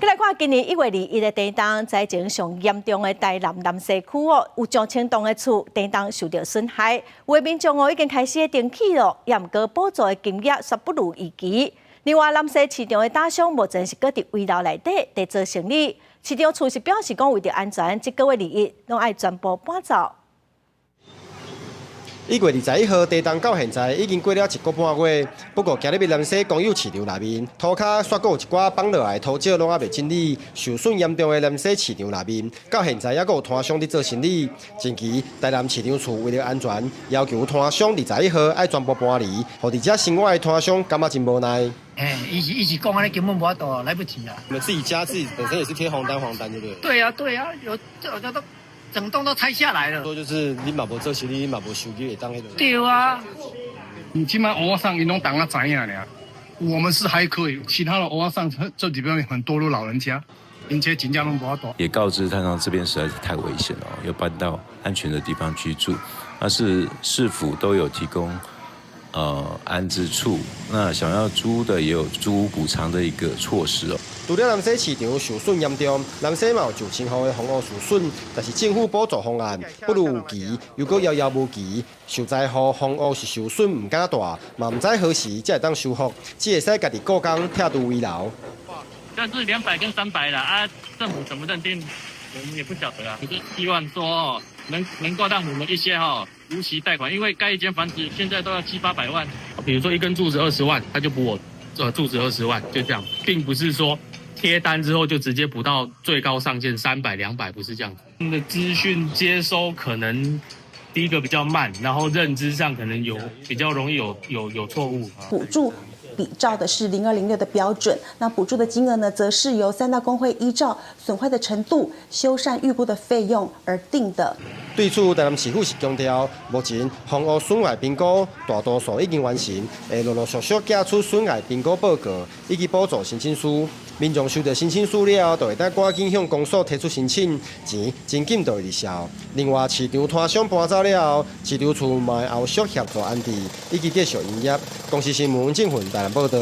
來看今年1月21的地震，災情上嚴重的台南南勢區哦，有上千棟的厝地震受著損害，有的民眾哦已經開始登記咯，也毋過補助的金額煞不如預期。另外，南勢市場的打商目前是閣佇危樓內底佇做生意，市場處是表示講為著安全，這個月21攏愛全部搬走。1月21號地震到現在已經過了一個半月，不過今日南勢公有市場內面，塗跤煞閣有一寡放落來的土石攏猶未整理，受損嚴重的南勢市場內面，到現在猶閣有攤商佇做生意。近期台南市場處為了安全，要求攤商21號愛全部搬離，予佇遮生活的攤商感覺真無奈。哎，伊是講按呢根本無法度，來不及啊。你們自己家自己本身也是貼紅單黃單，對不對？對啊，對啊，有這都整棟都拆下來了。說就是你嘛無做生意，你嘛無收入會當彼個。對啊，你這擺蚵仔送𪜶攏當作知影爾，我們是還可以，其他的蚵仔送這裡邊很多都老人家，𪜶這真正攏無法度。也告知攤商這邊實在是太危險了，要搬到安全的地方居住。那是市府都有提供安置處，那想要租的也有租屋補償的一個措施哦。除了南勢市場受損嚴重，南勢嘛有上千戶的房屋受損，但是政府補助方案不如預期，又閣遙遙無期。受災戶房屋是受損毋敢大，嘛毋知何時才會當修復，只會使家己僱工拆除危樓。但是200跟300啦，啊，政府怎麼認定，我們也不曉得啊。就是希望說能夠讓我們一些哈無息貸款，因為蓋一間房子現在都要七八百萬。比如說一根柱子20萬，他就補我柱子二十萬，就這樣，並不是說貼單之後就直接補到最高上限300、200，不是這樣子。的資訊接收可能第一個比較慢，然後認知上可能有比較容易有錯誤。補助比照的是0206的標準，那補助的金額呢，則是由三大工會依照損壞的程度、修繕預估的費用而定的。對此，台南市府是強調，目前房屋損壞評估大多數已經完成，會陸陸續續寄出損害評估報告以及補助申請書。民眾收到申請書了後，就會當趕緊向公所提出申請，錢真緊就會入帳。另外，市場攤商搬走了後，市場處嘛會後續協助安置以及繼續營業。公視新聞鄭雲台南報道。